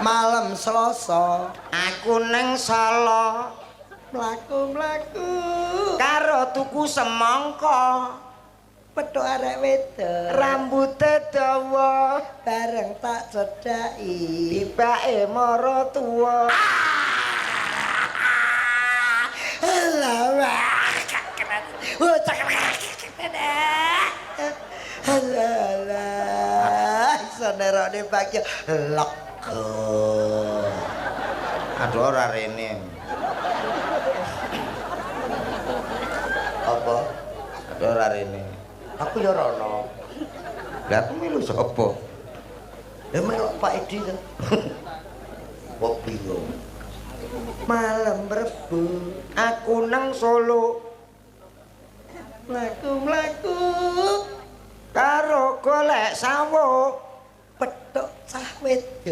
Malam Selasa Aku neng Solo mlaku-mlaku karo tuku semangka, petuk arek wedok rambute dawa, bareng tak cedhaki tibake mara tuwa. Alah, alah, alah, iso nerokne Bagyo lega. Aduh, ora rene. Apa? Aduh, ora rene. Aku ya rono. Lah, aku melu sapa? Lah, melok Pak Edi to. Kok bingung. Malam Rebu Aku nang Solo mlaku-mlaku karo golek sawo, petuk cah wedok.